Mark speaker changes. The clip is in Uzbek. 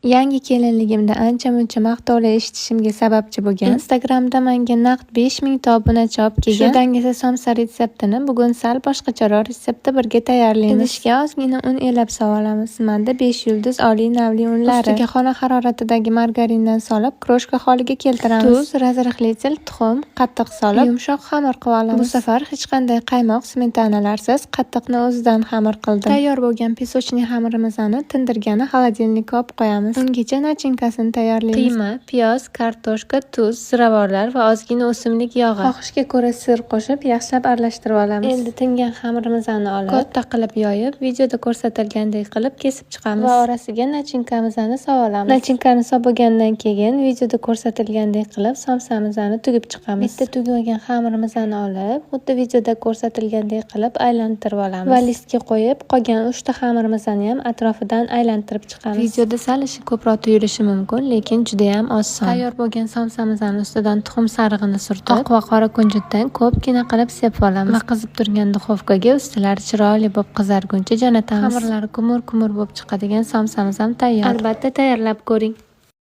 Speaker 1: Yangi kelinligimda ancha-muncha maqtovlar eshitishimga sababchi bo'lgan Instagramda menga naqd 5000 ta obunachi olib kelgan shu dangasa somsa retseptini bugun sal boshqacharoq retseptda birga tayyorlaymiz. Idishga ozgina un elab solamiz. Manda 5 yulduz oliy navli unlari. Ustiga xona haroratidagi margarindan solib, крошка holiga keltiramiz. Tuz, разрыхлитель, tuxum, qatiq solib, yumshoq xamir qilib olamiz. Bu safar hech qanday qaymoq, smetanalarsiz qatiqni o'zidan xamir qildim. Tayyor bo'lgan песочный xamirimizni tindirgani холодильник ka olib qo'yamiz. Ungacha начинка sini tayyorlaymiz. Qiyma, piyoz, kartoshka, tuz, ziravorlar va ozgina o'simlik yog'i. Xohishga ko'ra сыр qo'shib, yaxshilab aralashtirib olamiz. Endi tingan xamirimizni olib, katta qilib yoyib, videoda ko'rsatilgandek qilib kesib chiqamiz va orasiga начинка mizni solamiz. Начинка ni solib bo'lgandan keyin videoda ko'rsatilgandek qilib somsamizni tugib chiqamiz. Bitta tugib olgan xamirimizni olib, xuddi videoda ko'rsatilgandek qilib aylantirib olamiz va listga qo'yib, qolgan 3 ta xamirimizni ham atrofidan aylantirib chiqamiz. Videoda sal ishi ko'proq tuyulishi mumkin, lekin judayam oson. Tayyor bo'lgan somsamizni ustidan tuxum sarig'ini surtib, oq va qora kunjutdan ko'pgina qilib sepib olamiz va qizib turgan duxovkaga ustilari chiroyli bo'lib qizarguncha jo'natamiz. Xamirlari kumur-kumur bo'lib chiqadigan somsamiz ham tayyor. Albatta tayyorlab ko'ring.